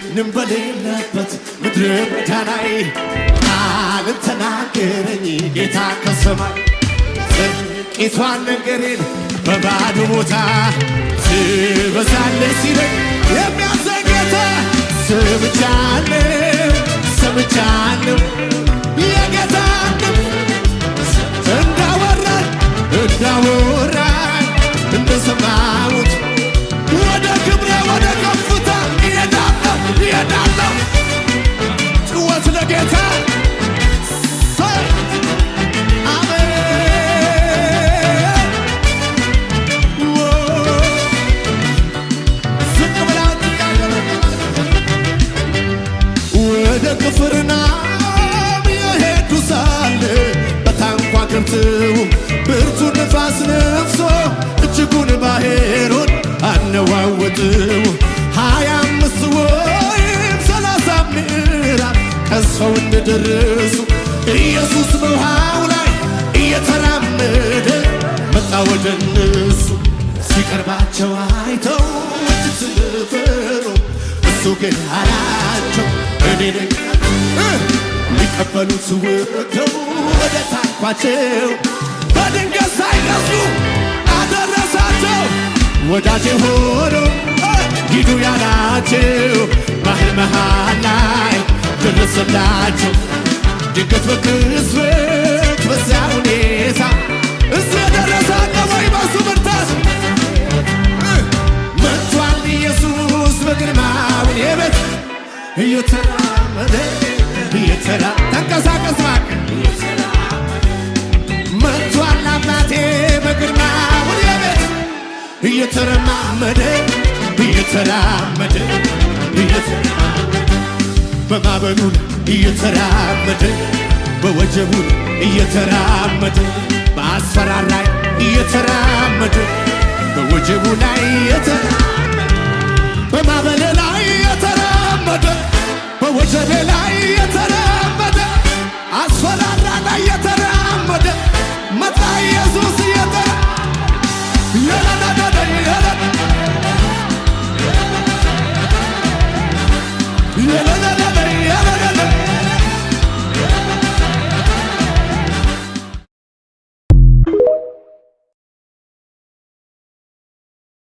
ምንም በሌለበት ምድረ በዳ ላይ ቃልን ተናገረኝ ጌታ ከሰማይ። ጥቂቷን ነገሬን በባዶ ቦታ ትበዛለች ሲለኝ የሚያዘኝ ጌታ ሰምቻለሁ፣ ሰምቻለሁ የጌታን ድምፅ። እንዳወራኝ፣ እንዳወራኝ እንደሰማሁት ወደ ክብሬ፣ ወደ ከፍታ እሄዳለሁ፣ እሄዳለሁ። ጭወት ለጌታ። ሰይ አሜን። ዝቅ ብላችሁ ወደ ቅፍርናሆም የሄዱ ሳለ በታንኳ ገብተው ብርቱ ንፋስ ነፍሶ እጅጉን ባሕሩን አነዋወጠው። 25 ወይም 30 ምዕራፍ ቀዝፈው እንደደረሱ ኢየሱስ በውሃው ላይ እየተራመደ መጣ ወደ እነሱ። ሲቀርባቸው አይተው እጅግ ስለፈሩ እሱ ግን አላቸው እኔ ነኝ። ሊቀበሉት ወጥተው ወደ ታንኳቸው በድንገት ሳይቀዝፉ አደረሳቸው። ወዳጄ ሆኖ ሂዱ ያላቸው ባህር መሃል ላይ ደረሰላቸው። ድንገት በቅጽበት በዚያ ሁኔታ እዚህ የደረሰ አለ ወይ? በሱ ብርታት መጥቷል ኢየሱስ በግርማው እኔ ቤት እየተራመደ እየተራ ተንቀሳቀስ እባክህ። መጥቷል አባቴ በግርማው እኔ ቤት እየተረማመደ፣ እየተራመደ፣ እየተራመደ፣ በማዕበሉ እየተራመደ፣ በወጀቡ እየተራመደ፣ በአስፈራራይ እየተራመደ፣ በወጀቡ ላይ እየተራመደ፣ በማዕበሌ ላይ እየተራመደ፣ በወጀቤ ላይ እየተራመደ፣ አስፈራራ ላይ እየተራመደ መጣ ኢየሱስ እየተራ የለለለለ የለ የለለለ።